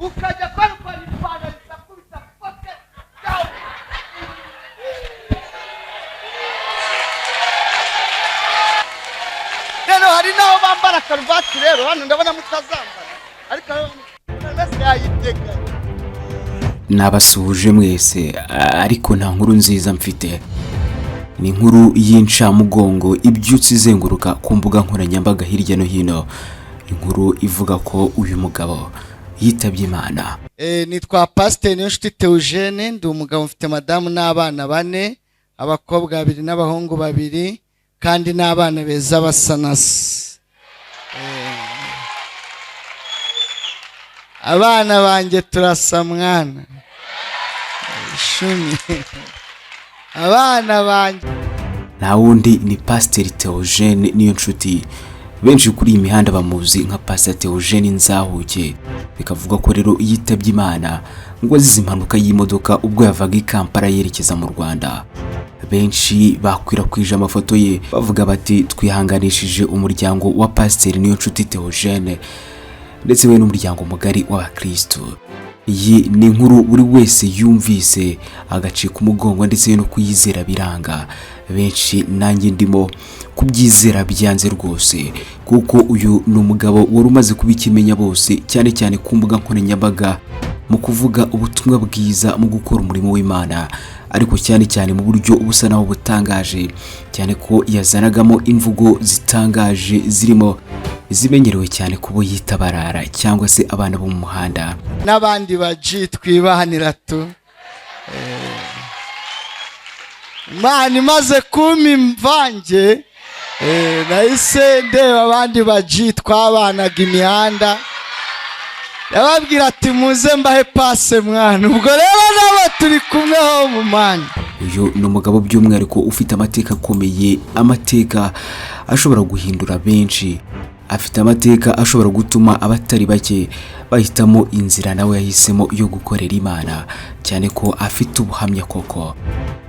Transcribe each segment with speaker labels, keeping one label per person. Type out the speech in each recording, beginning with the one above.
Speaker 1: Ukajya kwarukora ipantaro ikakubita poke down. Rero hari n'aho bambara karuvati, rero hano ndabona mutazambara, ariko wese yayitega.
Speaker 2: Nabasuhuje mwese, ariko nta nkuru nziza mfite. Ni inkuru y'incamugongo ibyutse izenguruka ku mbuga nkoranyambaga hirya no hino, inkuru ivuga ko uyu mugabo yitabye Imana.
Speaker 1: Nitwa Pasiteri Niyonshuti Theogene, ndi umugabo, mfite madamu n'abana bane, abakobwa babiri n'abahungu babiri, kandi n'abana beza basa na se. Abana banjye turasa mwana ishumi, abana banjye.
Speaker 2: Nta wundi ni Pasiteri Theogene Niyonshuti, benshi kuri iyi mihanda bamuzi nka Pasiteri Theogene Nzahuke. Bikavuga ko rero yitabye Imana ngo azize impanuka y'imodoka ubwo yavaga i Kampala yerekeza mu Rwanda. Benshi bakwirakwije amafoto ye bavuga bati: "Twihanganishije umuryango wa Pasiteri Niyonshuti Theogene ndetse we n'umuryango mugari w'abakristu." Iyi ni inkuru buri wese yumvise agacika umugongo, ndetse no kuyizera biranga. Benshi, nanjye ndimo, kubyizera byanze rwose, kuko uyu ni umugabo wari umaze kuba ikimenya bose, cyane cyane ku mbuga nkoranyambaga, mu kuvuga ubutumwa bwiza, mu gukora umurimo w'Imana, ariko cyane cyane mu buryo busa naho butangaje cyane, ko yazanagamo imvugo zitangaje zirimo izimenyerewe cyane kubo yita barara cyangwa se abana bo mu muhanda.
Speaker 1: N'abandi baji twibanira tu. Imana imaze kumpa imvange, nahise ndeba abandi baji twabanaga imihanda, yababwira ati: "Muze mbahe pase mwana." Ubwo rero nabo turi kumwe ho mu mwanya.
Speaker 2: Uyu ni umugabo by'umwihariko ufite amateka akomeye, amateka ashobora guhindura benshi, afite amateka ashobora gutuma abatari bake bahitamo inzira nawe yahisemo yo gukorera Imana, cyane ko afite ubuhamya koko.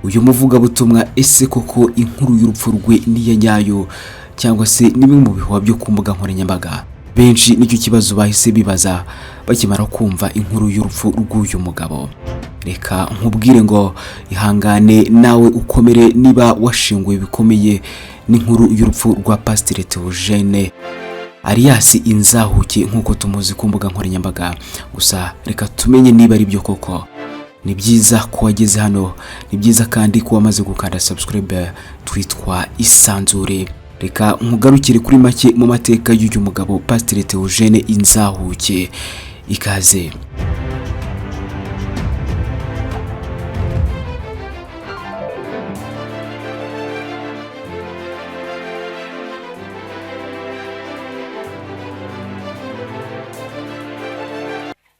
Speaker 2: Uyu muvugabutumwa, ese koko inkuru y'urupfu rwe niya nyayo, cyangwa se ni bimwe mu bihuha byo ku mbuga nkoranyambaga? Benshi nicyo kibazo bahise bibaza bakimara kumva inkuru y'urupfu rw'uyu mugabo. Reka nkubwire ngo ihangane nawe ukomere niba washinguwe bikomeye n'inkuru y'urupfu rwa Pasiteri Theogene alias Inzahuke nk'uko tumuzi ku mbuga nkoranyambaga. Gusa reka tumenye niba ari byo koko. Ni byiza ko wageze hano, ni byiza kandi ko wamaze gukanda subscribe. Twitwa Isanzure. Reka nkugarukire kuri make mu mateka y'uyu mugabo Pasiteri Theogene Inzahuke. Ikaze.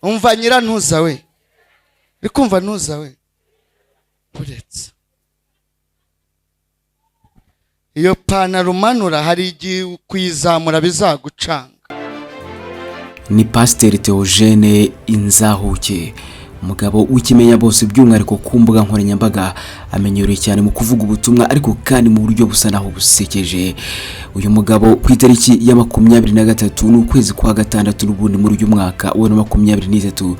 Speaker 1: Umva nyirantuza we, uri kumva ntuza we, uretse iyo pantaro umanura, hari igihe kuyizamura bizagucanga.
Speaker 2: Ni Pasiteri Theogene Inzahuke, umugabo w'ikimenya bose by'umwihariko ku mbuga nkoranyambaga, amenyerewe cyane mu kuvuga ubutumwa, ariko kandi mu buryo busa naho busekeje. Uyu mugabo ku itariki ya 23 n'ukwezi kwa gatandatu n'ubundi muri uyu mwaka wa 23,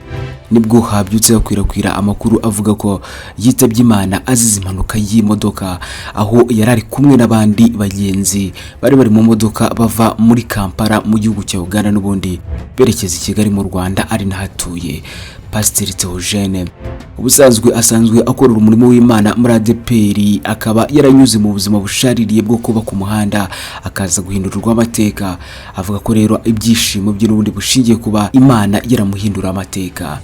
Speaker 2: nibwo habyutse hakwirakwira amakuru avuga ko yitabye Imana azize impanuka y'imodoka, aho yari ari kumwe n'abandi bagenzi bari bari mu modoka bava muri Kampala mu gihugu cya Uganda n'ubundi berekeza i Kigali mu Rwanda, ari n'ahatuye. Pasiteri Theogene ubusanzwe asanzwe akorera umurimo w'Imana muri ADEPR, akaba yaranyuze mu buzima bushaririye bwo kuba ku muhanda, akaza guhindurirwa amateka. Avuga ko rero ibyishimo bye n'ubundi bushingiye kuba Imana yaramuhindura amateka.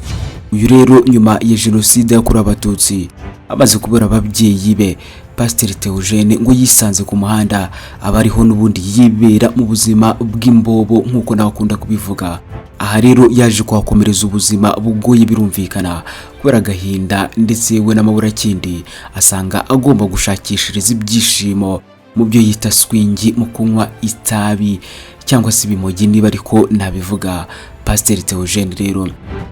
Speaker 2: Uyu rero nyuma ya Jenoside yakorewe Abatutsi, amaze kubura ababyeyi be, Pasiteri Theogene ngo yisanze ku muhanda, aba ariho n'ubundi yibera mu buzima bw'imbobo nk'uko nawe akunda kubivuga. Aha rero yaje kuhakomereza ubuzima bugoye, birumvikana kubera agahinda ndetse we n'amaburakindi, asanga agomba gushakishiriza ibyishimo mu byo yita swingi, mu kunywa itabi cyangwa se ibimogi niba ariko nabivuga. Pasiteri Theogene rero,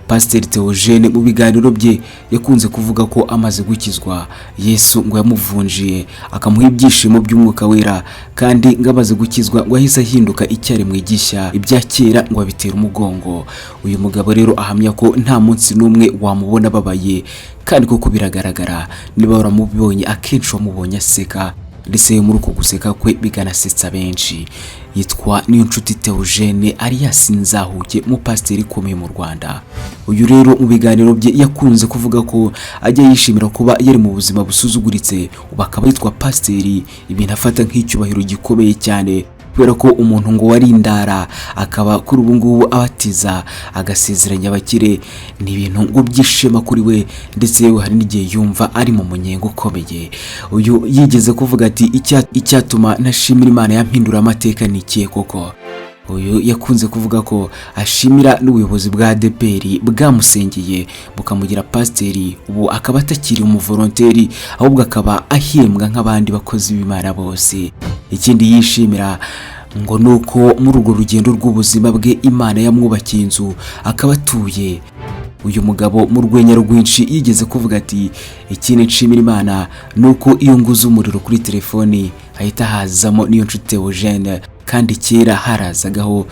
Speaker 2: Pasiteri Theogene mu biganiro bye yakunze kuvuga ko amaze gukizwa Yesu ngo yamuvunjiye akamuha ibyishimo by'umwuka wera, kandi ngo amaze gukizwa ngo ahise ahinduka icyaremwe gishya, ibya kera ngo abitera umugongo. Uyu mugabo rero ahamya ko nta munsi n'umwe wamubona ababaye, kandi koko biragaragara, niba waramubonye akenshi wamubonye aseka, ndetse muri uko guseka kwe biganasetsa benshi. Yitwa Niyonshuti Theogene alias Nzahuke, umupasiteri ukomeye mu Rwanda. Uyu rero mu biganiro bye yakunze kuvuga ko ajya yishimira kuba yari mu buzima busuzuguritse, ubu akaba yitwa pasiteri, ibintu afata nk'icyubahiro gikomeye cyane, kubera ko umuntu ngo wari indara akaba kuri ubu ngubu abatiza agasezeranya abakire, ni ibintu ngo byishema kuri we, ndetse yewe hari n'igihe yumva ari mu munyenga ukomeye. Uyu yigeze kuvuga ati icyatuma ntashimira Imana yampindura amateka ni ikihe koko? Uyu yakunze kuvuga ko ashimira n'ubuyobozi bwa ADEPR bwamusengeye bukamugira pasiteri, ubu akaba atakiri umuvolonteri ahubwo akaba ahembwa nk'abandi bakozi b'Imana bose. Ikindi yishimira ngo ni uko muri urwo rugendo rw'ubuzima bwe Imana yamwubakiye inzu akaba atuye. Uyu mugabo mu rwenya rwinshi yigeze kuvuga ati ikindi nshimira Imana ni uko iyo nguze umuriro kuri telefoni hahita hazamo Niyonshuti Theogene, kandi kera harazagaho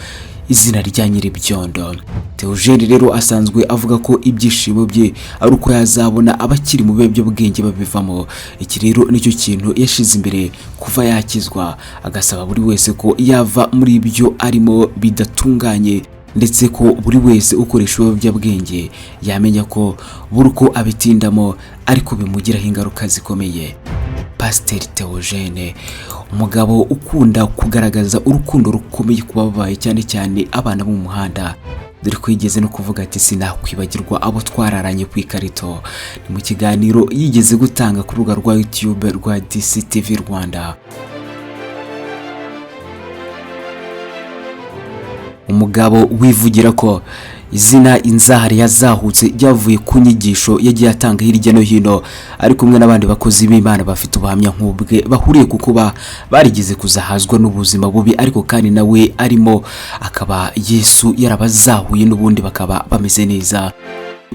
Speaker 2: izina rya Nyiribyondo. Theogene rero asanzwe avuga ko ibyishimo bye ari uko yazabona abakiri mu biyobyabwenge babivamo. Iki rero nicyo kintu yashize imbere kuva yakizwa, agasaba buri wese ko yava muri ibyo arimo bidatunganye, ndetse ko buri wese ukoresha ibiyobyabwenge yamenya ko buri uko abitindamo ariko bimugiraho ingaruka zikomeye. Pasiteri Theogene, umugabo ukunda kugaragaza urukundo rukomeye ku bababaye, cyane cyane abana bo mu muhanda, dore ko yigeze no kuvuga ati sinakwibagirwa abo twararanye ku ikarito. Ni mu kiganiro yigeze gutanga ku rubuga rwa YouTube rwa DCTV Rwanda. Umugabo wivugira ko izina Inzahare yazahutse ryavuye ku nyigisho yagiye atanga hirya no hino, ari kumwe n'abandi bakozi b'Imana bafite ubuhamya nk'ubwe, bahuriye ku kuba barigeze kuzahazwa n'ubuzima bubi, ariko kandi nawe arimo akaba Yesu yarabazahuye n'ubundi bakaba bameze neza.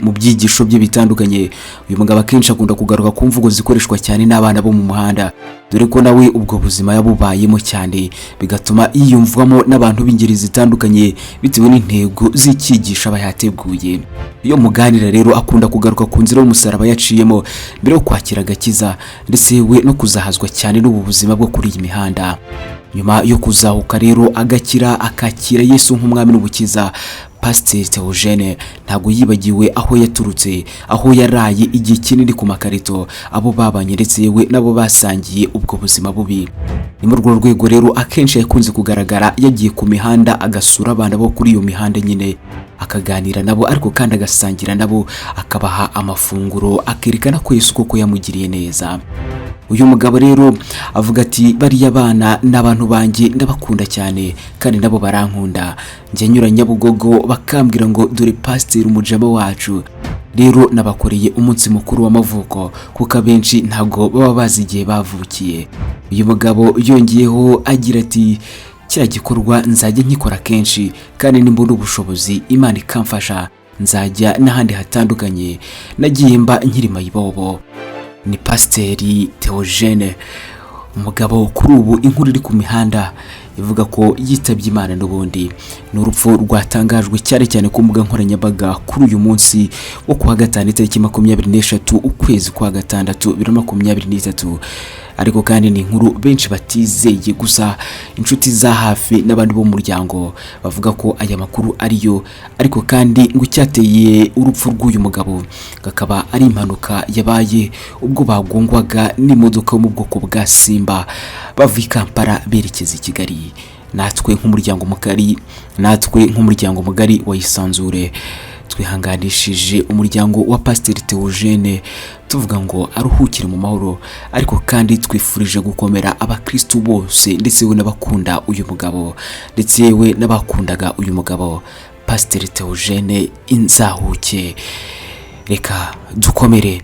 Speaker 2: Mu byigisho bye bitandukanye uyu mugabo akenshi akunda kugaruka ku mvugo zikoreshwa cyane n'abana bo mu muhanda, dore ko nawe ubwo buzima yabubayemo cyane, bigatuma yiyumvwamo n'abantu b'ingeri zitandukanye bitewe n'intego z'icyigisho aba yateguye. Iyo muganira rero akunda kugaruka ku nzira y'umusaraba yaciyemo mbere yo kwakira agakiza, ndetse we no kuzahazwa cyane n'ubu buzima bwo kuri iyi mihanda. Nyuma yo kuzahuka rero agakira, akakira Yesu nk'umwami n'umukiza, Pasiteri Theogene ntabwo yibagiwe aho yaturutse, aho yaraye igihe kinini ku makarito, abo babanye ndetse yewe nabo basangiye ubwo buzima bubi. Ni muri urwo rwego rero akenshi yakunze kugaragara yagiye ku mihanda agasura abana bo kuri iyo mihanda nyine, akaganira nabo, ariko kandi agasangira nabo, akabaha amafunguro, akerekana ko Yesu koko yamugiriye neza. Uyu mugabo rero avuga ati bariya bana ni abantu banjye, ndabakunda cyane kandi nabo barankunda, njya nyura Nyabugogo bakambwira ngo dore pasiteri umujama wacu. Rero nabakoreye umunsi mukuru w'amavuko kuko abenshi ntago baba bazi igihe bavukiye. Uyu mugabo yongeyeho agira ati kiriya gikorwa nzajya nkikora kenshi, kandi nimbona ubushobozi Imana ikamfasha nzajya n'ahandi hatandukanye nagiye mba nkiri mayibobo. Ni Pasiteri Theogene, umugabo kuri ubu inkuru iri ku mihanda ivuga ko yitabye Imana n'ubundi. Ni urupfu rwatangajwe cyane cyane ku mbuga nkoranyambaga kuri uyu munsi wo kuwa gatanu itariki 23 ukwezi kwa gatandatu 2023. Ariko kandi ni inkuru benshi batizeye, gusa inshuti za hafi n'abandi bo mu muryango bavuga ko aya makuru ariyo, ariko kandi ngo icyateye urupfu rw'uyu mugabo kakaba ari impanuka yabaye ubwo bagongwaga n'imodoka yo mu bwoko bwa Simba bava i Kampala berekeza i Kigali. Natwe nk'umuryango mugari wa Isanzure twihanganishije umuryango wa Pasiteri Theogene, tuvuga ngo aruhukire mu mahoro, ariko kandi twifurije gukomera abakristu bose, ndetse we n'abakunda uyu mugabo, ndetse we n'abakundaga uyu mugabo Pasiteri Theogene Inzahuke. Reka dukomere.